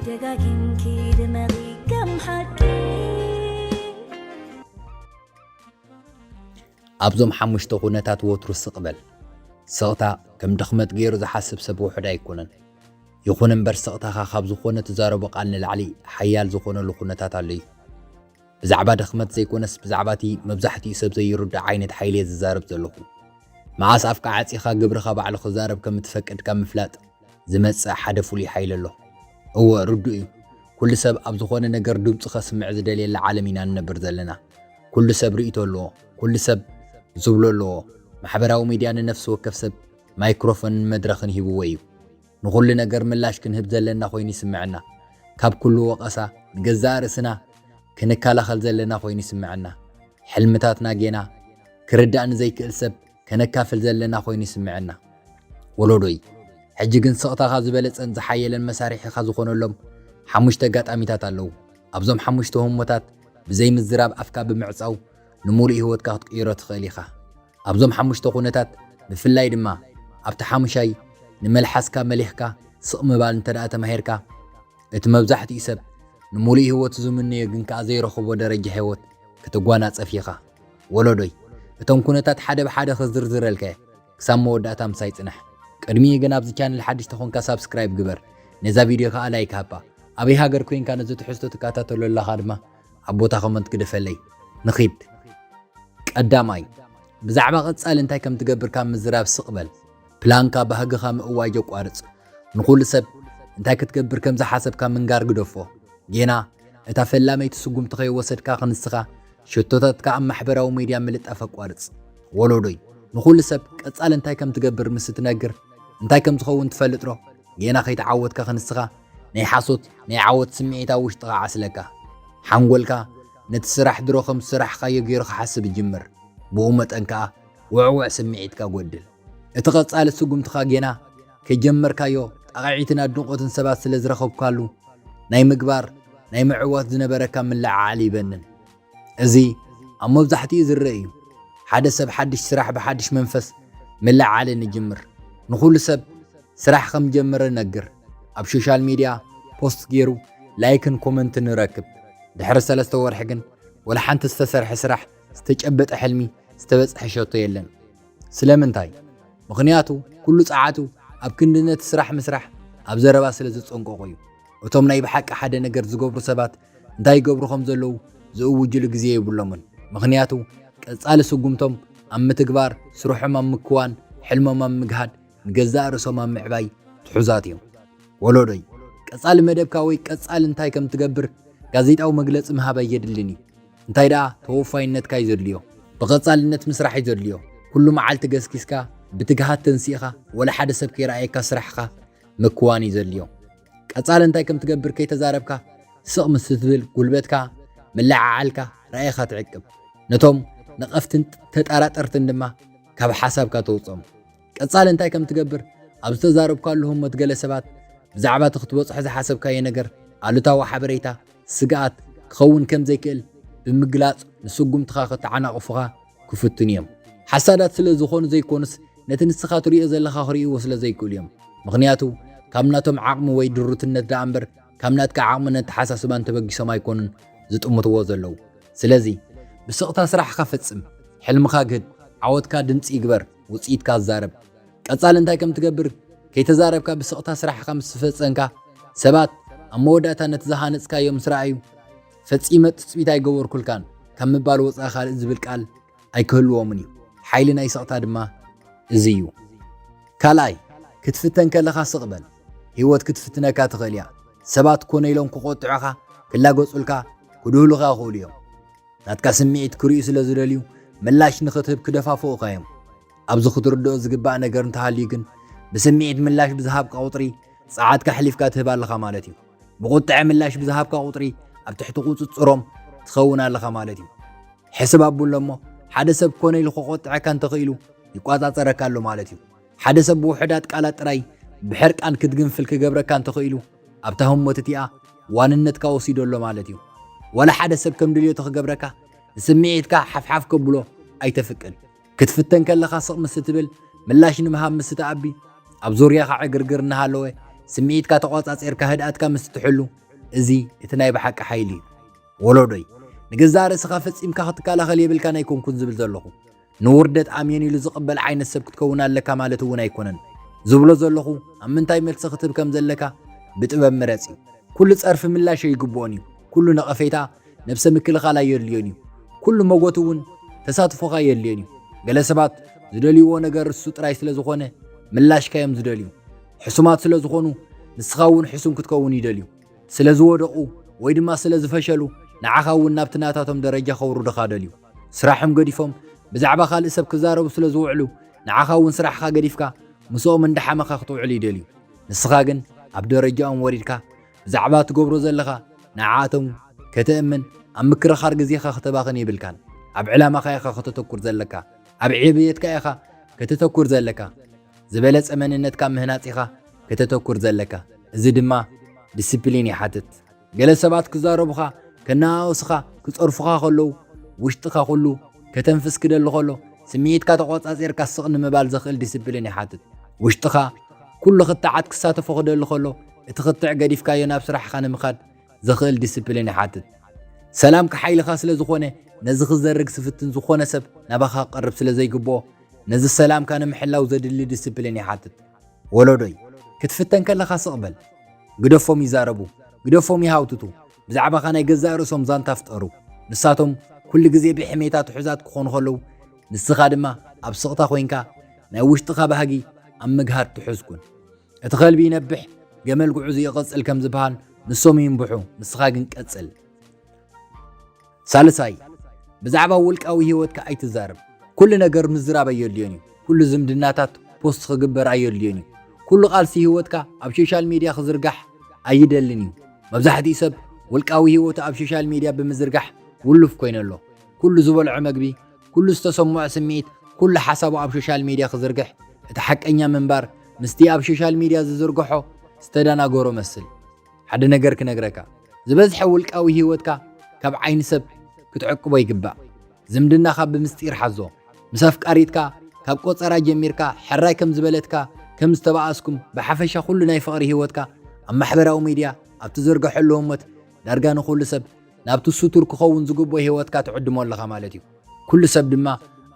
ደጋጊምኪ ድመቒ ከም ሓቂ። ኣብዞም ሓሙሽተ ኩነታት ወትሩ ስቕ በል። ስቕታ ከም ድኽመት ገይሩ ዝሓስብ ሰብ ውሑድ ኣይኮነን። ይኹን እምበር ስቕታኻ ካብ ዝኾነ ትዛረቦ ቃል ንላዕሊ ሓያል ዝኾነሉ ኩነታት ኣሎ እዩ። ብዛዕባ ድኽመት ዘይኮነስ ብዛዕባ እቲ መብዛሕትኡ ሰብ ዘይርድኦ ዓይነት ሓይሊ እየ ዝዛረብ ዘለኹ። መዓስ ኣፍካ ዓጺኻ ግብርኻ ባዕሉ ክዛረብ ከም እትፈቅድ ካብ ምፍላጥ ዝመጽእ ሓደ ፍሉይ ሓይሊ ኣሎ። እወ፣ ርዱእ እዩ። ኩሉ ሰብ ኣብ ዝኾነ ነገር ድምጹ ከስምዕ ዝደልየላ ዓለም ኢና ንነብር ዘለና። ኩሉ ሰብ ርእይቶ ኣለዎ። ኩሉ ሰብ ዝብሎ ኣለዎ። ማሕበራዊ ሚድያ ንነፍሲ ወከፍ ሰብ ማይክሮፎንን መድረኽን ሂብዎ እዩ። ንኹሉ ነገር ምላሽ ክንህብ ዘለና ኮይኑ ይስምዐና። ካብ ኩሉ ወቐሳ ንገዛእ ርእስና ክንከላኸል ዘለና ኮይኑ ይስምዐና። ሕልምታትና ጌና ክርዳእ ንዘይክእል ሰብ ከነካፍል ዘለና ኮይኑ ይስምዐና። ወለዶይ፣ ሕጂ ግን ስቕታኻ ዝበለጸን ዝሓየለን መሳርሒኻ ዝኾነሎም ሓሙሽተ ኣጋጣሚታት ኣለዉ። ኣብዞም ሓሙሽተ ህሞታት ብዘይ ምዝራብ ኣፍካ ብምዕጻው ንምሉእ ህይወትካ ክትቅይሮ ትኽእል ኢኻ። ኣብዞም ሓሙሽተ ኩነታት ብፍላይ ድማ ኣብቲ ሓሙሻይ ንመልሓስካ መሊኽካ ስቕ ምባል እንተ ደኣ ተማሂርካ፣ እቲ መብዛሕትኡ ሰብ ንምሉእ ህይወቱ ዝምነዮ ግን ከኣ ዘይረኽቦ ደረጃ ህይወት ክትጓናጸፍ ኢኻ። ወለዶይ፣ እቶም ኩነታት ሓደ ብሓደ ክዝርዝረልካ እየ። ክሳብ መወዳእታ ምሳይ ጽናሕ። ቅድሚኡ ግን ኣብዚ ቻነል ሓድሽ ተኾንካ ሳብስክራይብ ግበር፣ ነዛ ቪድዮ ከኣ ላይክ ሃባ። ኣበይ ሃገር ኮይንካ ነዚ ትሕዝቶ ትከታተሎ ኣለኻ ድማ ኣብ ቦታ ኮመንት ግደፈለይ። ንኺድ። ቀዳማይ፣ ብዛዕባ ቀጻሊ እንታይ ከም ትገብር ካብ ምዝራብ ስቕ በል። ፕላንካ ባህግኻ ምእዋጅ ኣቋርጽ። ንኹሉ ሰብ እንታይ ክትገብር ከም ዝሓሰብካ ምንጋር ግደፎ። ጌና እታ ፈላመይቲ ስጉምቲ ከይወሰድካ ክንስኻ ሸቶታትካ ኣብ ማሕበራዊ ሚድያ ምልጣፍ ኣቋርጽ። ወለዶይ፣ ንኹሉ ሰብ ቀጻሊ እንታይ ከም ትገብር ምስ እትነግር እንታይ ከም ዝኸውን ትፈልጥ ዶ? ጌና ከይተዓወትካ ክንስኻ ናይ ሓሶት ናይ ዓወት ስምዒት ኣብ ውሽጥኻ ዓስለካ። ሓንጎልካ ነቲ ስራሕ ድሮ ከም ዝሰራሕኻዮ ገይሩ ክሓስብ ይጅምር። ብኡ መጠን ከኣ ውዕውዕ ስምዒትካ ጎድል። እቲ ቀጻሊ ስጉምትኻ ጌና ከይጀመርካዮ ጣቕዒትን ኣድንቖትን ሰባት ስለ ዝረኸብካሉ ናይ ምግባር ናይ ምዕዋት ዝነበረካ ምልዕዓል ይበንን። እዚ ኣብ መብዛሕትኡ ዝረአ እዩ። ሓደ ሰብ ሓድሽ ስራሕ ብሓድሽ መንፈስ ምልዕዓልን ይጅምር። ንኹሉ ሰብ ስራሕ ከም ጀመረ ነግር። ኣብ ሶሻል ሚድያ ፖስት ገይሩ ላይክን ኮመንትን ንረክብ። ድሕሪ ሰለስተ ወርሒ ግን ወላ ሓንቲ ዝተሰርሐ ስራሕ፣ ዝተጨበጠ ሕልሚ፣ ዝተበጽሐ ሸቶ የለን። ስለምንታይ? ምኽንያቱ ኩሉ ጸዓቱ ኣብ ክንዲ ነቲ ስራሕ ምስራሕ ኣብ ዘረባ ስለ ዝጸንቀቑ እዩ። እቶም ናይ ብሓቂ ሓደ ነገር ዝገብሩ ሰባት እንታይ ይገብሩ ከም ዘለዉ ዝእውጅሉ ግዜ የብሎምን። ምኽንያቱ ቀጻሊ ስጉምቶም ኣብ ምትግባር፣ ስርሖም ኣብ ምክዋን፣ ሕልሞም ኣብ ምግሃድ፣ ንገዛእ ርእሶም ኣብ ምዕባይ ትሑዛት እዮም። ወለዶይ፣ ቀጻሊ መደብካ ወይ ቀጻሊ እንታይ ከም ትገብር ጋዜጣዊ መግለጺ ምሃብ ኣየድልን እዩ። እንታይ ደኣ ተወፋይነትካ እዩ ዘድልዮ። ብቐጻልነት ምስራሕ እዩ ዘድልዮ። ኩሉ መዓልቲ ገስጊስካ ብትግሃት ተንሲእኻ ወላ ሓደ ሰብ ከይረኣየካ ስራሕኻ ምክዋን እዩ ዘድልዮ። ቀጻሊ እንታይ ከም ትገብር ከይተዛረብካ ስቕ ምስ ትብል ጉልበትካ፣ ምልዕዓልካ፣ ራኢኻ ትዕቅብ። ነቶም ነቐፍትን ተጠራጠርትን ድማ ካብ ሓሳብካ ተውጽኦም። ቀጻሊ እንታይ ከም ትገብር ኣብ ዝተዛረብካሉ ህሞት ገለ ሰባት ብዛዕባ እቲ ክትበጽሖ ዝሓሰብካዮ ነገር ኣሉታዊ ሓበሬታ፣ ስግኣት፣ ክኸውን ከም ዘይክእል ብምግላጽ ንስጉምትኻ ከተዓናቕፉኻ ክፍትኑ እዮም። ሓሳዳት ስለ ዝኾኑ ዘይኮኑስ ነቲ ንስኻ ትርእዮ ዘለኻ ክርእይዎ ስለ ዘይክእሉ እዮም። ምኽንያቱ ካብ ናቶም ዓቕሚ ወይ ድሩትነት ደኣ እምበር ካብ ናትካ ዓቕምን ኣተሓሳስባን ተበጊሶም ኣይኮኑን ዝጥምትዎ ዘለዉ። ስለዚ ብስቕታ ስራሕኻ ፈጽም። ሕልምኻ ግህድ። ዓወትካ ድምጺ ይግበር። ውጽኢትካ ኣዛርብ። ቀጻሊ እንታይ ከም ትገብር ከይተዛረብካ ብስቕታ ስራሕኻ ምስ ፈጸምካ ሰባት ኣብ መወዳእታ ነቲ ዝሃነጽካዮ ምስ ረኣዩ ፈጺመ ትጽቢት ኣይገበርኩልካን ካብ ምባል ወጻኢ ካልእ ዝብል ቃል ኣይክህልዎምን እዩ። ሓይሊ ናይ ስቕታ ድማ እዚ እዩ። ካልኣይ፣ ክትፍተን ከለኻ ስቕ በል። ህይወት ክትፍትነካ ትኽእል እያ። ሰባት ኮነ ኢሎም ክቖጥዑኻ፣ ክላገጹልካ፣ ክድህሉኻ ይኽእሉ እዮም። ናትካ ስምዒት ክርእዩ ስለ ዝደልዩ ምላሽ ንኽትህብ ክደፋፍኡኻ እዮም። ኣብዚ ክትርድኦ ዝግባእ ነገር እንተሃልዩ ግን ብስምዒት ምላሽ ብዝሃብካ ቁጽሪ ጸዓትካ ኣሕሊፍካ ትህብ ኣለኻ ማለት እዩ። ብቑጥዐ ምላሽ ብዝሃብካ ቁጽሪ ኣብ ትሕቲ ቁጽጽሮም ትኸውን ኣለኻ ማለት እዩ። ሕስብ ኣብሎ እሞ ሓደ ሰብ ኮነ ኢሉ ክቖጥዐካ እንተኽኢሉ ይቋጻጸረካ ኣሎ ማለት እዩ። ሓደ ሰብ ብውሑዳት ቃላት ጥራይ ብሕርቃን ክትግንፍል ክገብረካ እንተኽኢሉ ኣብታ ህሞት እቲኣ ዋንነትካ ወሲዱ ኣሎ ማለት እዩ። ዋላ ሓደ ሰብ ከም ድልዮቱ ክገብረካ ንስምዒትካ ሓፍሓፍ ከብሎ ኣይተፍቅድ። ክትፍተን ከለኻ ስቕ ምስ ትብል ምላሽ ንምሃብ ምስ ትኣቢ ኣብ ዙርያኻ ዕግርግር እናሃለወ ስምዒትካ ተቋጻጺርካ ህድኣትካ ምስ ትሕሉ፣ እዚ እቲ ናይ ብሓቂ ሓይሊ እዩ። ወለዶይ፣ ንገዛእ ርእስኻ ፈጺምካ ክትከላኸል የብልካን ኣይኮንኩን ዝብል ዘለኹ። ንውርደት ኣምየን ኢሉ ዝቕበል ዓይነት ሰብ ክትከውን ኣለካ ማለት እውን ኣይኮነን። ዝብሎ ዘለኹ ኣብ ምንታይ መልሲ ክትህብ ከም ዘለካ ብጥበብ ምረጽ እዩ። ኩሉ ጸርፊ ምላሽ ኣይግብኦን እዩ። ኩሉ ነቐፌታ ነብሰ ምክልኻል ኣየድልዮን እዩ። ኩሉ መጎት እውን ተሳትፎኻ ኣየድልዮን እዩ። ገለ ሰባት ዝደልይዎ ነገር እሱ ጥራይ ስለ ዝኾነ ምላሽካ እዮም ዝደልዩ። ሕሱማት ስለ ዝኾኑ ንስኻ እውን ሕሱም ክትከውን ይደልዩ። ስለ ዝወደቑ ወይ ድማ ስለ ዝፈሸሉ ንዓኻ እውን ናብቲ ናታቶም ደረጃ ከውርዱኻ ደልዩ። ስራሖም ገዲፎም ብዛዕባ ካልእ ሰብ ክዛረቡ ስለ ዝውዕሉ ንዓኻ እውን ስራሕኻ ገዲፍካ ምስኦም እንዳሓመኻ ክትውዕል ይደልዩ። ንስኻ ግን ኣብ ደረጃኦም ወሪድካ ብዛዕባ ትገብሮ ዘለኻ ንዓኣቶም ከተእምን ኣብ ምክርኻር ግዜኻ ክተባኽን የብልካን። ኣብ ዕላማኻ ኢኻ ከተተኩር ዘለካ። ኣብ ዕብየትካ ኢኻ ከተተኩር ዘለካ። ዝበለጸ መንነትካ ምህናጽ ኢኻ ከተተኩር ዘለካ። እዚ ድማ ዲስፕሊን ይሓትት። ገለ ሰባት ክዛረቡኻ፣ ከነኣእሱኻ፣ ክጸርፉኻ ከለዉ ውሽጥኻ ኩሉ ከተንፍስ ክደሊ ከሎ ስምዒትካ ተቖጻጺርካ ስቕ ንምባል ዘኽእል ዲስፕሊን ይሓትት። ውሽጥኻ ኩሉ ክትዓት ክሳተፎ ክደሊ ከሎ እቲ ክትዕ ገዲፍካዮ ናብ ስራሕኻ ንምኻድ ዘኽእል ዲስፕሊን ይሓትት። ሰላምካ ሓይልኻ ስለ ዝኾነ ነዚ ክዘርግ ዝፍትን ዝኾነ ሰብ ናባኻ ክቐርብ ስለ ዘይግብኦ ነዚ ሰላምካ ንምሕላው ዘድሊ ዲስፕሊን ይሓትት። ወለዶይ፣ ክትፍተን ከለኻ ስቕ በል። ግደፎም ይዛረቡ፣ ግደፎም ይሃውትቱ። ብዛዕባኻ ናይ ገዛእ ርእሶም ዛንታ ፍጠሩ። ንሳቶም ኩሉ ግዜ ብሕሜታ ትሑዛት ክኾኑ ከለዉ ንስኻ ድማ ኣብ ስቕታ ኮይንካ ናይ ውሽጥኻ ባህጊ ኣብ ምግሃድ ትሑዝ ኩን። እቲ ከልቢ ይነብሕ፣ ገመል ጉዕዙ ይቕጽል ከም ዝበሃል ንሶም ይንብሑ፣ ንስኻ ግን ቀጽል። ሳልሳይ፣ ብዛዕባ ውልቃዊ ህይወትካ ኣይትዛረብ። ኩሉ ነገር ምዝራብ ኣየድልዮን እዩ። ኩሉ ዝምድናታት ፖስት ክግበር ኣየድልዮን እዩ። ኩሉ ቃልሲ ህይወትካ ኣብ ሶሻል ሚድያ ክዝርጋሕ ኣይደልን እዩ። መብዛሕትኡ ሰብ ውልቃዊ ህይወቱ ኣብ ሶሻል ሚድያ ብምዝርጋሕ ውሉፍ ኮይኑ ኣሎ። ኩሉ ዝበልዖ መግቢ፣ ኩሉ ዝተሰምዖ ስምዒት፣ ኩሉ ሓሳቡ ኣብ ሶሻል ሚድያ ክዝርግሕ፣ እቲ ሓቀኛ ምንባር ምስቲ ኣብ ሶሻል ሚድያ ዝዝርግሖ ዝተደናገሮ መስል። ሓደ ነገር ክነግረካ፣ ዝበዝሐ ውልቃዊ ህይወትካ ካብ ዓይኒ ሰብ ክትዕቅቦ ይግባእ። ዝምድናኻ ብምስጢር ሓዞ። ምስ ኣፍቃሪትካ ካብ ቆጸራ ጀሚርካ ሕራይ ከም ዝበለትካ፣ ከም ዝተባኣስኩም፣ ብሓፈሻ ኩሉ ናይ ፍቕሪ ህይወትካ ኣብ ማሕበራዊ ሚድያ ኣብ ትዝርግሐሉ ህሞት ዳርጋ ንኹሉ ሰብ ናብቲ ስቱር ክኸውን ዝግብኦ ህይወትካ ትዕድሞ ኣለኻ ማለት እዩ። ኩሉ ሰብ ድማ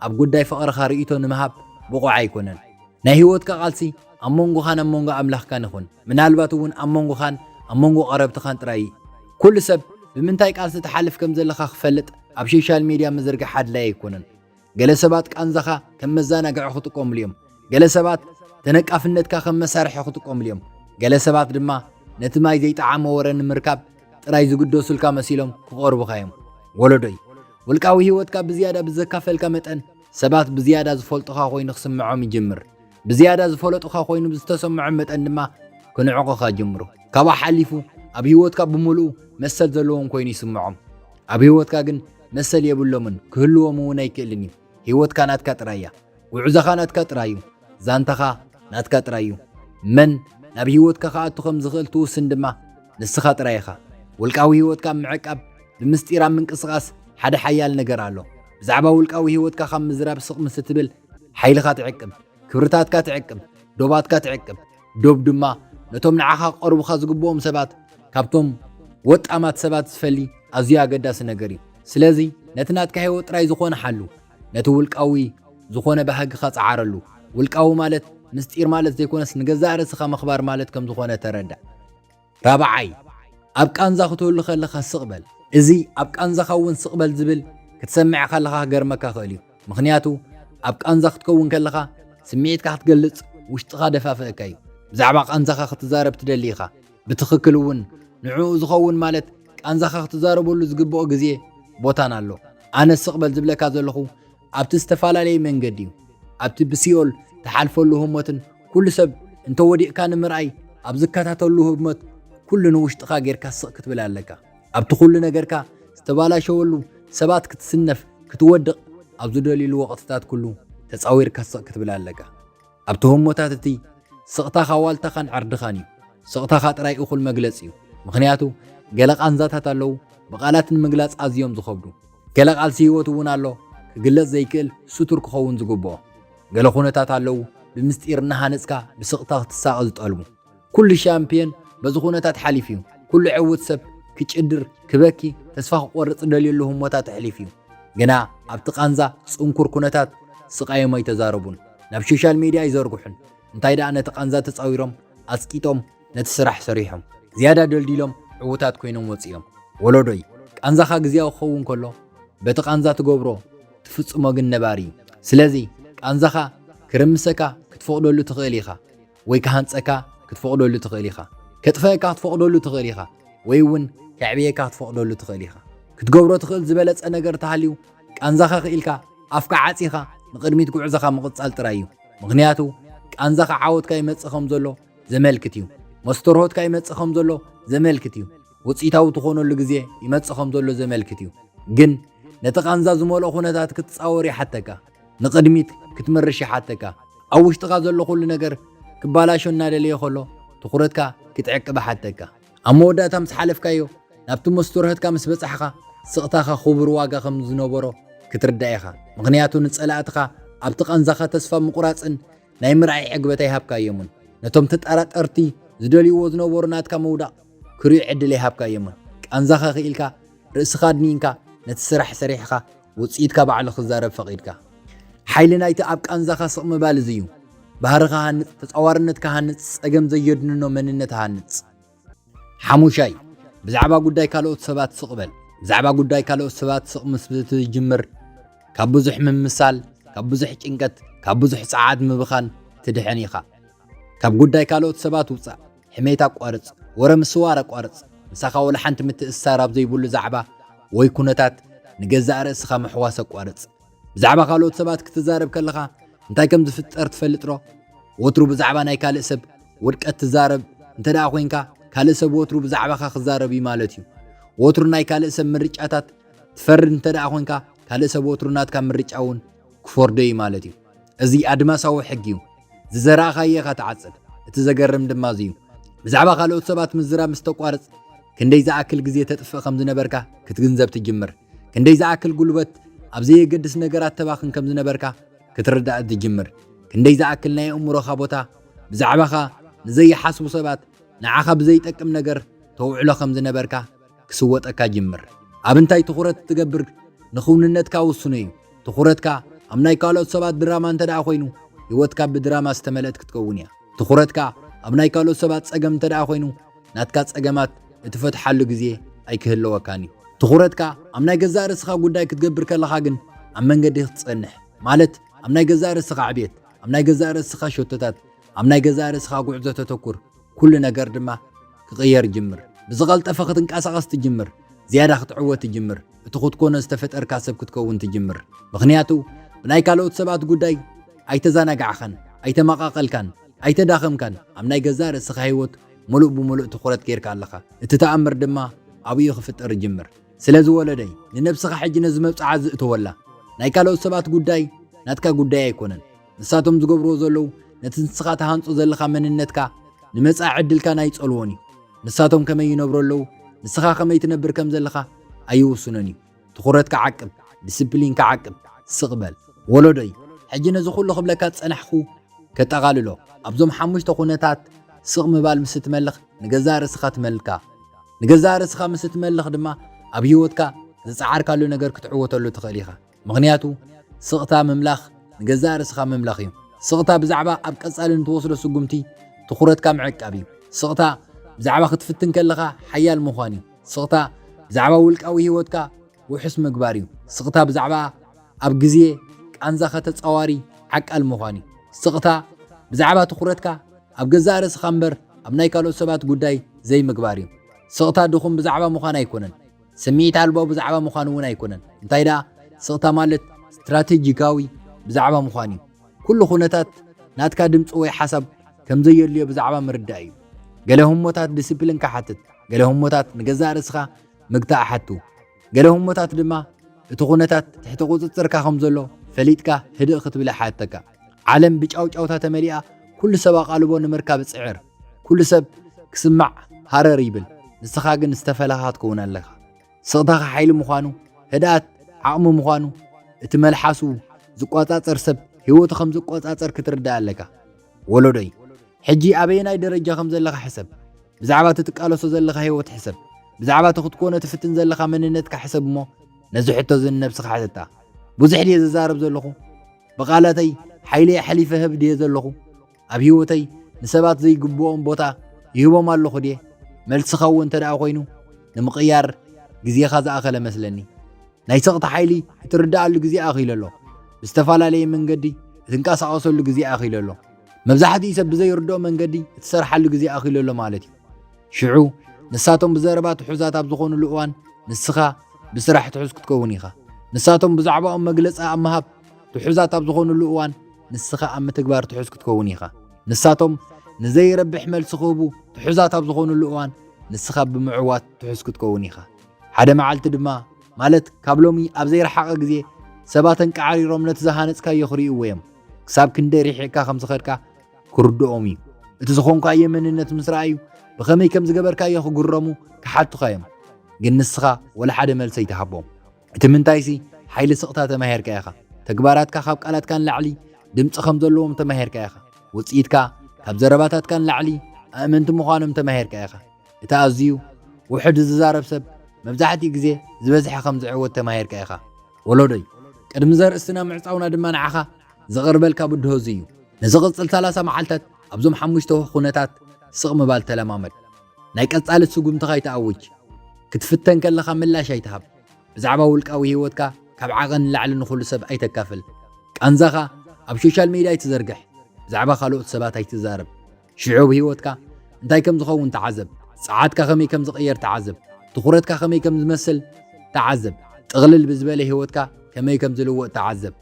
ኣብ ጉዳይ ፍቕርኻ ርእይቶ ንምሃብ ብቑዕ ኣይኮነን። ናይ ህይወትካ ቃልሲ ኣብ መንጎኻን ኣብ መንጎ ኣምላኽካን ይኹን። ምናልባት እውን ኣብ መንጎኻን ኣብ መንጎ ቀረብትኻን ጥራይ እዩ። ኩሉ ሰብ ብምንታይ ቃልሲ ትሓልፍ ከም ዘለኻ ክፈልጥ ኣብ ሶሻል ሚድያ ምዝርጋሕ ኣድላዪ ኣይኮነን። ገለ ሰባት ቃንዛኻ ከም መዘናግዒ ክጥቀሙሉ እዮም። ገለ ሰባት ተነቃፍነትካ ከም መሳርሒ ክጥቀሙሉ እዮም። ገለ ሰባት ድማ ነቲ ማይ ዘይጠዓመ ወረ ንምርካብ ጥራይ ዝግደሱልካ መሲሎም ክቐርቡኻ እዮም። ወለዶይ፣ ውልቃዊ ህይወትካ ብዝያዳ ብዘካፈልካ መጠን ሰባት ብዝያዳ ዝፈልጡኻ ኮይኑ ክስምዖም ይጅምር። ብዝያዳ ዝፈለጡኻ ኮይኑ ብዝተሰምዖም መጠን ድማ ክንዕቑኻ ይጅምሩ። ካብኡ ሓሊፉ ኣብ ህይወትካ ብምሉኡ መሰል ዘለዎም ኮይኑ ይስምዖም። ኣብ ህይወትካ ግን መሰል የብሎምን፣ ክህልዎም እውን ኣይክእልን እዩ። ህይወትካ ናትካ ጥራይ እያ። ጉዕዞኻ ናትካ ጥራይ እዩ። ዛንታኻ ናትካ ጥራይ እዩ። መን ናብ ህይወትካ ክኣቱ ከም ዝኽእል ትውስን ድማ ንስኻ ጥራይ ኢኻ። ውልቃዊ ህይወትካ ኣብ ምዕቃብ፣ ብምስጢር ኣብ ምንቅስቓስ ሓደ ሓያል ነገር ኣሎ። ብዛዕባ ውልቃዊ ህይወትካ ካብ ምዝራብ ስቕ ምስ እትብል፣ ሓይልኻ ትዕቅብ፣ ክብርታትካ ትዕቅብ፣ ዶባትካ ትዕቅብ። ዶብ ድማ ነቶም ንዓኻ ክቐርቡኻ ዝግብኦም ሰባት ካብቶም ወጣማት ሰባት ዝፈሊ ኣዝዩ ኣገዳሲ ነገር እዩ። ስለዚ ነቲ ናትካ ህይወት ጥራይ ዝኾነ ሓሉ፣ ነቲ ውልቃዊ ዝኾነ ባህግኻ ጸዓረሉ። ውልቃዊ ማለት ምስጢር ማለት ዘይኮነስ ንገዛእ ርእስኻ ምኽባር ማለት ከም ዝኾነ ተረዳእ። ራብዓይ፣ ኣብ ቃንዛ ክትህሉ ከለኻ ስቕ በል። እዚ ኣብ ቃንዛኻ እውን ስቕ በል ዝብል ክትሰምዕ ከለኻ ክገርመካ ክእል እዩ። ምኽንያቱ ኣብ ቃንዛ ክትከውን ከለኻ ስምዒትካ ክትገልጽ ውሽጥኻ ደፋፍእካ እዩ። ብዛዕባ ቃንዛኻ ክትዛረብ ትደሊ ኢኻ። ብትኽክል እውን ንዕኡ ዝኸውን ማለት ቃንዛኻ ክትዛረበሉ ዝግብኦ ግዜ ቦታን ኣሎ። ኣነ ስቕ በል ዝብለካ ዘለኹ ኣብቲ ዝተፈላለየ መንገዲ እዩ። ኣብቲ ብሲኦል ትሓልፈሉ ህሞትን ኩሉ ሰብ እንተወዲቕካ ንምርኣይ ኣብ ዝከታተሉ ህሞት ኩሉ ንውሽጥኻ ጌርካ ስቕ ክትብል ኣለካ። ኣብቲ ኩሉ ነገርካ ዝተባላሸወሉ ሰባት ክትስነፍ ክትወድቕ ኣብ ዝደልዩሉ ወቕትታት ኩሉ ተጻዊርካ ስቕ ክትብል ኣለካ። ኣብቲ ህሞታት እቲ ስቕታኻ ዋልታኻን ዕርድኻን እዩ። ስቕታኻ ጥራይ እኹል መግለጺ እዩ። ምኽንያቱ ገለ ቃንዛታት ኣለዉ ብቓላት ንምግላጽ ኣዝዮም ዝኸብዱ። ገለ ቃልሲ ህይወት እውን ኣሎ ክግለጽ ዘይክእል ስቱር ክኸውን ዝግብኦ። ገለ ኩነታት ኣለዉ ብምስጢር እናሃነጽካ ብስቕታ ክትሳቐ ዝጠልቡ። ኩሉ ሻምፕዮን በዚ ኩነታት ሓሊፉ እዩ። ኩሉ ዕዉት ሰብ ክጭድር፣ ክበኪ፣ ተስፋ ክቆርጽ ደልየሉ ህሞታት ኣሕሊፉ እዩ። ግና ኣብቲ ቃንዛ ጽንኩር ኩነታት ስቓዮም ኣይተዛረቡን። ናብ ሶሻል ሚድያ ኣይዘርግሑን። እንታይ ደኣ ነቲ ቃንዛ ተጻዊሮም፣ ኣጽቂጦም፣ ነቲ ስራሕ ሰሪሖም፣ ዝያዳ ደልዲሎም ዕዉታት ኮይኖም ወጺኦም። ወለዶይ፣ ቃንዛኻ ግዝያዊ ክኸውን ከሎ፣ በቲ ቃንዛ ትገብሮ ትፍጽሞ ግን ነባሪ እዩ። ስለዚ ቃንዛኻ ክርምሰካ ክትፈቕደሉ ትኽእል ኢኻ፣ ወይ ክሃንጸካ ክትፈቕደሉ ትኽእል ኢኻ። ከጥፈእካ ክትፈቕደሉ ትኽእል ኢኻ፣ ወይ እውን ከዕብየካ ክትፈቕደሉ ትኽእል ኢኻ። ክትገብሮ ትኽእል ዝበለጸ ነገር ተሃልዩ፣ ቃንዛኻ ክኢልካ ኣፍካ ዓጺኻ ንቕድሚት ጉዕዞኻ ምቕጻል ጥራይ እዩ። ምኽንያቱ ቃንዛኻ ዓወትካ ይመጽእ ከም ዘሎ ዘመልክት እዩ። መስተርሆትካ ይመጽእ ከም ዘሎ ዘመልክት እዩ። ውጽኢታዊ ትኾነሉ ግዜ ይመጽእ ከም ዘሎ ዘመልክት እዩ። ግን ነቲ ቃንዛ ዝመልኦ ኩነታት ክትጻወር ይሓተካ። ንቕድሚት ክትምርሽ ይሓተካ። ኣብ ውሽጥኻ ዘሎ ኩሉ ነገር ክባላሾ እናደለየ ከሎ ትኹረትካ ክትዕቅብ ይሓተካ። ኣብ መወዳእታ ምስ ሓለፍካዮ፣ ናብቲ መስተርሆትካ ምስ በጻሕካ፣ ስቕታኻ ክቡር ዋጋ ከም ዝነበሮ ክትርዳእ ኢኻ። ምኽንያቱ ንጸላእትኻ ኣብቲ ቃንዛኻ ተስፋ ምቑራጽን ናይ ምርኣይ ዕግበት ኣይሃብካዮምን። ነቶም ተጠራጠርቲ ዝደልይዎ ዝነበሩ ናትካ ምውዳቕ ክርእዩ ዕድል ኣይሃብካዮምን። ቃንዛኻ ክኢልካ ርእስኻ ኣድኒንካ ነቲ ስራሕ ሰሪሕኻ ውጽኢትካ ባዕሉ ክዛረብ ፈቒድካ። ሓይሊ ናይቲ ኣብ ቃንዛኻ ስቕ ምባል እዚ እዩ። ባህርኻ ሃንጽ፣ ተጻዋርነትካ ሃንጽ፣ ጸገም ዘየድንኖ መንነት ሃንጽ። ሓሙሻይ፣ ብዛዕባ ጉዳይ ካልኦት ሰባት ስቕ በል። ብዛዕባ ጉዳይ ካልኦት ሰባት ስቕ ምስ ትጅምር፣ ካብ ብዙሕ ምምሳል፣ ካብ ብዙሕ ጭንቀት፣ ካብ ብዙሕ ጸዓት ምብኻን ትድሕን ኢኻ። ካብ ጉዳይ ካልኦት ሰባት ውጻእ። ሕሜት ኣቋርጽ። ወረ ምስዋር ኣቋርጽ። ምሳኻ ወላ ሓንቲ ምትእስሳር ኣብ ዘይብሉ ዛዕባ ወይ ኩነታት ንገዛእ ርእስኻ ምሕዋስ ኣቋርጽ። ብዛዕባ ካልኦት ሰባት ክትዛረብ ከለኻ እንታይ ከም ዝፍጠር ትፈልጥ ዶ? ወትሩ ብዛዕባ ናይ ካልእ ሰብ ውድቀት ትዛረብ እንተ ደኣ ኮይንካ፣ ካልእ ሰብ ወትሩ ብዛዕባኻ ክዛረብ እዩ ማለት እዩ። ወትሩ ናይ ካልእ ሰብ ምርጫታት ትፈርድ እንተ ደኣ ኮይንካ፣ ካልእ ሰብ ወትሩ ናትካ ምርጫ እውን ክፈርዶ እዩ ማለት እዩ። እዚ ኣድማሳዊ ሕጊ እዩ። ዝዘራእኻዮ ኢኻ ትዓጽድ። እቲ ዘገርም ድማ እዚ እዩ። ብዛዕባ ካልኦት ሰባት ምዝራብ ምስ ተቋርጽ፣ ክንደይ ዝኣክል ግዜ ተጥፍእ ከም ዝነበርካ ክትግንዘብ ትጅምር። ክንደይ ዝኣክል ጉልበት ኣብ ዘየገድስ ነገራት ተባኽን ከም ዝነበርካ ክትርዳእ ትጅምር። ክንደይ ዝኣክል ናይ ኣእምሮኻ ቦታ ብዛዕባኻ ንዘይሓስቡ ሰባት፣ ንዓኻ ብዘይጠቅም ነገር ተውዕሎ ከም ዝነበርካ ክስወጠካ ጅምር። ኣብ እንታይ ትኹረት ትገብር ንኽውንነትካ ውስኑ እዩ። ትኹረትካ ኣብ ናይ ካልኦት ሰባት ድራማ እንተ ደኣ ኮይኑ፣ ህይወትካ ብድራማ ዝተመልአት ክትከውን እያ። ትኹረትካ ኣብ ናይ ካልኦት ሰባት ጸገም እንተ ደኣ ኮይኑ፣ ናትካ ጸገማት እትፈትሓሉ ግዜ ኣይክህልወካን እዩ። ትኹረትካ ኣብ ናይ ገዛእ ርእስኻ ጉዳይ ክትገብር ከለኻ ግን፣ ኣብ መንገዲ ክትጸንሕ፣ ማለት ኣብ ናይ ገዛእ ርእስኻ ዕብየት፣ ኣብ ናይ ገዛእ ርእስኻ ሸቶታት፣ ኣብ ናይ ገዛእ ርእስኻ ጉዕዞ ተተኩር፣ ኩሉ ነገር ድማ ክቕየር ይጅምር። ብዝቐልጠፈ ክትንቀሳቐስ ትጅምር። ዝያዳ ክትዕወት ትጅምር። እቲ ክትኮኖ ዝተፈጠርካ ሰብ ክትከውን ትጅምር። ምኽንያቱ ብናይ ካልኦት ሰባት ጉዳይ ኣይተዘናጋዕካን፣ ኣይተመቓቐልካን፣ ኣይተዳኸምካን። ኣብ ናይ ገዛእ ርእስኻ ህይወት ምሉእ ብምሉእ ትኹረት ጌርካ ኣለኻ። እቲ ተኣምር ድማ ኣብኡ ክፍጠር ይጅምር። ስለዚ ወለደይ፣ ንነብስኻ ሕጂ ነዚ መብጽዓ እዚ እተወላ። ናይ ካልኦት ሰባት ጉዳይ ናትካ ጉዳይ ኣይኮነን። ንሳቶም ዝገብርዎ ዘለዉ ነቲ ንስኻ ትሃንጾ ዘለኻ መንነትካ ንመጻኢ ዕድልካን ኣይጸልዎን እዩ። ንሳቶም ከመይ ይነብሩ ኣለዉ፣ ንስኻ ከመይ ትነብር ከም ዘለኻ ኣይውስኖን እዩ። ትኹረትካ ዓቅብ፣ ዲስፕሊንካ ዓቅብ፣ ስቕ በል። ወለዶይ፣ ሕጂ ነዚ ኩሉ ክብለካ ዝጸናሕኩ ከጠቓልሎ፣ ኣብዞም ሓሙሽተ ኩነታት ስቕ ምባል ምስ እትመልኽ ንገዛእ ርእስኻ ትመልካ። ንገዛእ ርእስኻ ምስ እትመልኽ ድማ ኣብ ህይወትካ ዝጸዓርካሉ ነገር ክትዕወተሉ ትኽእል ኢኻ። ምኽንያቱ ስቕታ ምምላኽ ንገዛእ ርእስኻ ምምላኽ እዩ። ስቕታ ብዛዕባ ኣብ ቀጻሊ ንትወስዶ ስጉምቲ ትኹረትካ ምዕቃብ እዩ። ስቕታ ብዛዕባ ክትፍትን ከለኻ ሓያል ምዃን እዩ። ስቕታ ብዛዕባ ውልቃዊ ህይወትካ ውሑስ ምግባር እዩ። ስቕታ ብዛዕባ ኣብ ግዜ ቃንዛኻ ተጻዋሪ ዓቃል ምዃን እዩ። ስቕታ ብዛዕባ ትኹረትካ ኣብ ገዛእ ርእስኻ እምበር ኣብ ናይ ካልኦት ሰባት ጉዳይ ዘይምግባር እዩ። ስቕታ ድኹም ብዛዕባ ምዃን ኣይኮነን። ስምዒት ኣልቦ ብዛዕባ ምዃን እውን ኣይኮነን። እንታይ ደኣ፣ ስቕታ ማለት ስትራቴጂካዊ ብዛዕባ ምዃን እዩ። ኩሉ ኩነታት ናትካ ድምጺ ወይ ሓሳብ ከም ዘየድልዮ ብዛዕባ ምርዳእ እዩ። ገለ ህሞታት ዲስፕሊን ክሓትት፣ ገለ ህሞታት ንገዛእ ርእስኻ ምግታእ ሓቱ። ገለ ህሞታት ድማ እቲ ኩነታት ትሕቲ ቁጽጽርካ ከም ዘሎ ፈሊጥካ ህድእ ክትብል ይሓተካ። ዓለም ብጫውጫውታ ተመሊኣ፣ ኩሉ ሰብ ኣቓልቦ ንምርካብ ይጽዕር። ኩሉ ሰብ ክስማዕ ሃረር ይብል። ንስኻ ግን ዝተፈለኻ ትከውን ኣለኻ። ስቕታኻ ሓይሊ ምዃኑ፣ ህድኣት ዓቕሚ ምዃኑ፣ እቲ መልሓሱ ዝቆጻጸር ሰብ ህይወቱ ከም ዝቆጻጸር ክትርዳእ ኣለካ። ወለዶይ፣ ሕጂ ኣበየናይ ደረጃ ከም ዘለኻ ሕሰብ። ብዛዕባ እቲ ትቃለሶ ዘለኻ ህይወት ሕሰብ። ብዛዕባ እቲ ክትኮኖ ትፍትን ዘለኻ መንነትካ ሕሰብ እሞ፣ ነዚ ሕቶ እዚ ንነብስኻ ሕተታ። ብዙሕ ድየ ዝዛረብ ዘለኹ? ብቓላተይ ሓይለይ ኣሕሊፈ ህብ ድየ ዘለኹ? ኣብ ህይወተይ ንሰባት ዘይግብኦም ቦታ ይህቦም ኣለኹ ድየ? መልስኻ እውን እንተ ደኣ ኮይኑ፣ ንምቕያር ግዜኻ ዝኣኸለ መስለኒ። ናይ ስቕታ ሓይሊ እትርድኣሉ ግዜ ኣኺሉ ኣሎ። ብዝተፈላለየ መንገዲ እትንቀሳቐሰሉ ግዜ ኣኺሉ ኣሎ። መብዛሕትኡ ሰብ ብዘይርድኦ መንገዲ እትሰርሓሉ ግዜ ኣኺሉ ኣሎ ማለት እዩ። ሽዑ ንሳቶም ብዘረባ ትሑዛት ኣብ ዝኾኑሉ እዋን፣ ንስኻ ብስራሕ ትሑዝ ክትከውን ኢኻ። ንሳቶም ብዛዕባኦም መግለጺ ኣብ ምሃብ ትሑዛት ኣብ ዝኾኑሉ እዋን፣ ንስኻ ኣብ ምትግባር ትሑዝ ክትከውን ኢኻ። ንሳቶም ንዘይረብሕ መልሲ ክህቡ ትሑዛት ኣብ ዝኾኑሉ እዋን፣ ንስኻ ብምዕዋት ትሑዝ ክትከውን ኢኻ። ሓደ መዓልቲ ድማ፣ ማለት ካብ ሎሚ ኣብ ዘይረሓቐ ግዜ፣ ሰባት ኣንቃዕሪሮም ነቲ ዝሃነጽካዮ ክርእይዎ እዮም። ክሳብ ክንደይ ርሒቕካ ከም ዝኸድካ ክርድኦም እዩ። እቲ ዝኾንካዮ መንነት ምስ ረኣዩ፣ ብኸመይ ከም ዝገበርካዮ ክግረሙ ክሓቱኻ እዮም። ግን ንስኻ ወላ ሓደ መልሲ ኣይትሃቦም። እቲ ምንታይሲ፣ ሓይሊ ስቕታ ተማሂርካ ኢኻ። ተግባራትካ ካብ ቃላትካ ንላዕሊ ድምጺ ከም ዘለዎም ተማሂርካ ኢኻ። ውጽኢትካ ካብ ዘረባታትካ ንላዕሊ ኣእመንቲ ምዃኖም ተማሂርካ ኢኻ። እቲ ኣዝዩ ውሑድ ዝዛረብ ሰብ መብዛሕትኡ ግዜ ዝበዝሐ ከም ዝዕወት ተማሂርካ ኢኻ። ወለዶይ፣ ቅድሚ ዘርእስትና ምዕጻውና ድማ ንዓኻ ዘቕርበልካ ብድሆ እዚ እዩ። ንዝቕጽል ሰላሳ መዓልታት ኣብዞም ሓሙሽተ ኩነታት ስቕ ምባል ተለማመድ። ናይ ቀጻሊ ስጉምትኻ ኣይትኣውጅ። ክትፍተን ከለኻ ምላሽ ኣይትሃብ። ብዛዕባ ውልቃዊ ህይወትካ ካብ ዓቐን ንላዕሊ ንኹሉ ሰብ ኣይተካፍል። ቃንዛኻ ኣብ ሶሻል ሜድያ ኣይትዘርግሕ። ብዛዕባ ካልኦት ሰባት ኣይትዛረብ። ሽዑ ኣብ ህይወትካ እንታይ ከም ዝኸውን ተዓዘብ። ጸዓትካ ከመይ ከም ዝቕየር ተዓዘብ። ትኹረትካ ከመይ ከም ዝመስል ተዓዘብ። ጥቕልል ብዝበለ ህይወትካ ከመይ ከም ዝልወጥ ተዓዘብ።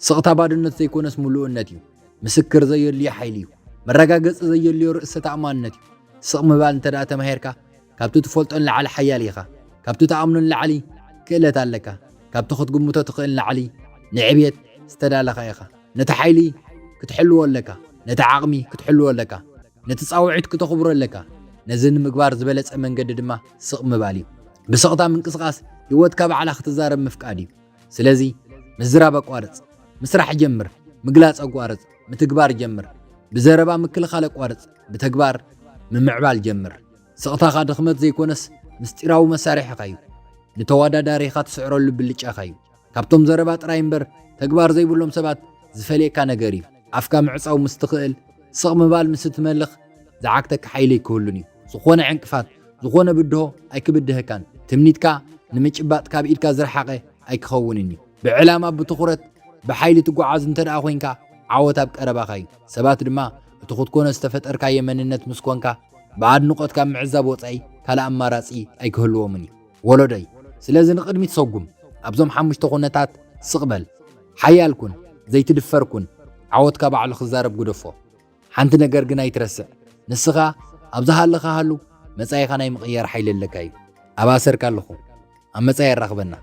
ስቕታ ባዶነት ዘይኮነስ ምሉእነት እዩ። ምስክር ዘየድልዮ ሓይሊ እዩ። መረጋገጺ ዘየድልዮ ርእሰ ተኣማንነት እዩ። ስቕ ምባል እንተ ደኣ ተማሂርካ፣ ካብቲ ትፈልጦ ንላዕሊ ሓያል ኢኻ። ካብቲ ትኣምኖ ንላዕሊ ክእለት ኣለካ። ካብቲ ክትግምቶ ትኽእል ንላዕሊ ንዕብየት ዝተዳለኻ ኢኻ። ነቲ ሓይሊ ክትሕልዎ ኣለካ። ነቲ ዓቕሚ ክትሕልዎ ኣለካ። ነቲ ጻውዒት ክተኽብሮ ኣለካ። ነዚ ንምግባር ዝበለጸ መንገዲ ድማ ስቕ ምባል እዩ። ብስቕታ ምንቅስቓስ ህይወትካ ባዕላ ክትዛረብ ምፍቃድ እዩ። ስለዚ ምዝራብ ኣቋርጽ፣ ምስራሕ ጀምር፣ ምግላጽ ኣቋርጽ፣ ምትግባር ጀምር። ብዘረባ ምክልኻል ኣቋርጽ፣ ብተግባር ምምዕባል ጀምር። ስቕታኻ ድኽመት ዘይኮነስ ምስጢራዊ መሳርሒኻ እዩ። ንተወዳዳሪኻ ትስዕረሉ ብልጫኻ እዩ። ካብቶም ዘረባ ጥራይ እምበር ተግባር ዘይብሎም ሰባት ዝፈልየካ ነገር እዩ። ኣፍካ ምዕጻው ምስ ትኽእል፣ ስቕ ምባል ምስ ትመልኽ፣ ዝዓግተካ ሓይሊ ኣይክህሉን እዩ። ዝኾነ ዕንቅፋት፣ ዝኾነ ብድሆ ኣይክብድሀካን። ትምኒትካ ንምጭባጥ ካብ ኢድካ ዝረሓቐ ኣይክኸውንን እዩ። ብዕላማ፣ ብትኹረት፣ ብሓይሊ ትጓዓዝ እንተ ደኣ ኮይንካ፣ ዓወት ኣብ ቀረባኻ እዩ። ሰባት ድማ እቲ ክትኮኖ ዝተፈጠርካዮ መንነት ምስ ኮንካ፣ ብኣድንቖት ካብ ምዕዛብ ወጻኢ ካልእ ኣማራጺ ኣይክህልዎምን እዩ። ወለዶይ፣ ስለዚ ንቕድሚት ሰጉም። ኣብዞም ሓሙሽተ ኩነታት ስቕ በል። ሓያል ኩን፣ ዘይትድፈር ኩን። ዓወትካ ባዕሉ ክዛረብ ግደፎ። ሓንቲ ነገር ግን ኣይትረስዕ። ንስኻ ኣብ ዝሃለኻ ሃሉ፣ መጻኢኻ ናይ ምቕያር ሓይሊ ኣለካ እዩ። ኣብ ኣሰርካ ኣለኹ። ኣብ መጻኢ የራኽበና።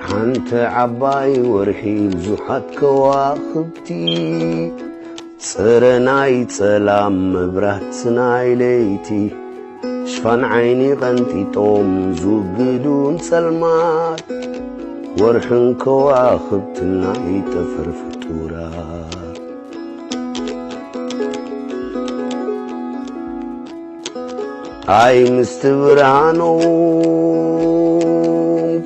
ሓንቲ ዓባይ ወርሒ ብዙሓት ከዋኽብቲ፣ ጽረ ናይ ጸላም መብራት ናይ ለይቲ፣ ሽፋን ዓይኒ ቀንጢጦም ዝውግዱ ንጸልማት፣ ወርሕን ከዋኽብትን ናይ ጠፈር ፍጡራት። ኣይ ምስቲ ብርሃኖም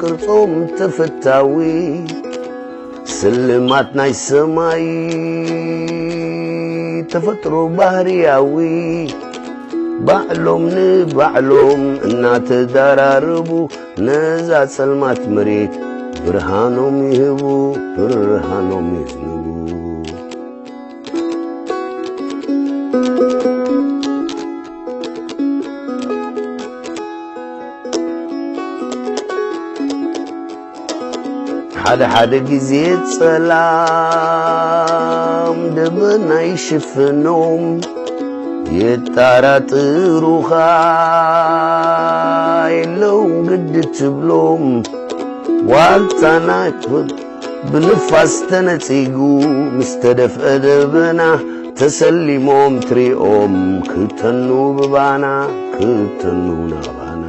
ቅርጾም ተፈታዊ፣ ስልማት ናይ ሰማይ ተፈጥሮ ባህርያዊ ባዕሎም ንባዕሎም እናተዳራረቡ ነዛ ጸልማት መሬት ብርሃኖም ይህቡ፣ ብርሃኖም ይህቡ። ሓደ ሓደ ግዜ ጸላም ደበና ይሽፍኖም፣ የጣራጥሩኻ የለውን ግዲ ትብሎም። ዋልታና ብንፋስ ተነጺጉ ምስ ተደፍአ ደበና ተሰሊሞም ትሪኦም ክተኑ ብባና ክተኑ ናባና።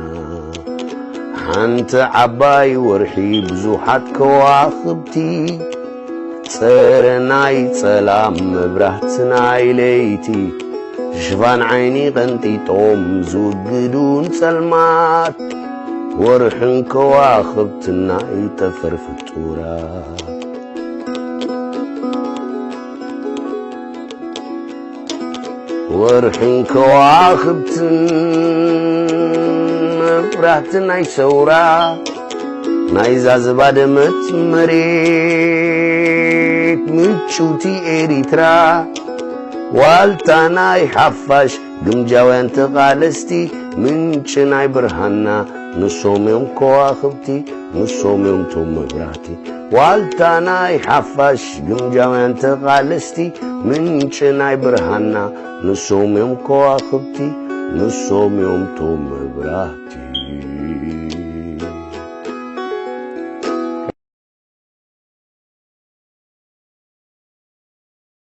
ሓንቲ ዓባይ ወርሒ ብዙሓት ከዋኽብቲ ጸረ ናይ ጸላም መብራህቲ ናይ ለይቲ ሽፋን ዓይኒ ቀንጢጦም ዝውግዱን ጸልማት ወርሕን ከዋኽብትን ናይ ጠፈር ፍጡራት። ወርሕን ከዋኽብትን መብራህቲ ናይ ሰውራ ናይዛ ዝባደመት መሬት ምጭውቲ ኤሪትራ። ዋልታ ናይ ሓፋሽ ግምጃውያን ተቓለስቲ ምንጪ ናይ ብርሃንና ንሶም እዮም ከዋኽብቲ፣ ንሶም እዮም ቶም መብራህቲ። ዋልታ ናይ ሓፋሽ ግምጃውያን ተቓለስቲ ምንጪ ናይ ብርሃንና ንሶም እዮም ከዋኽብቲ፣ ንሶም እዮም ቶም መብራህቲ።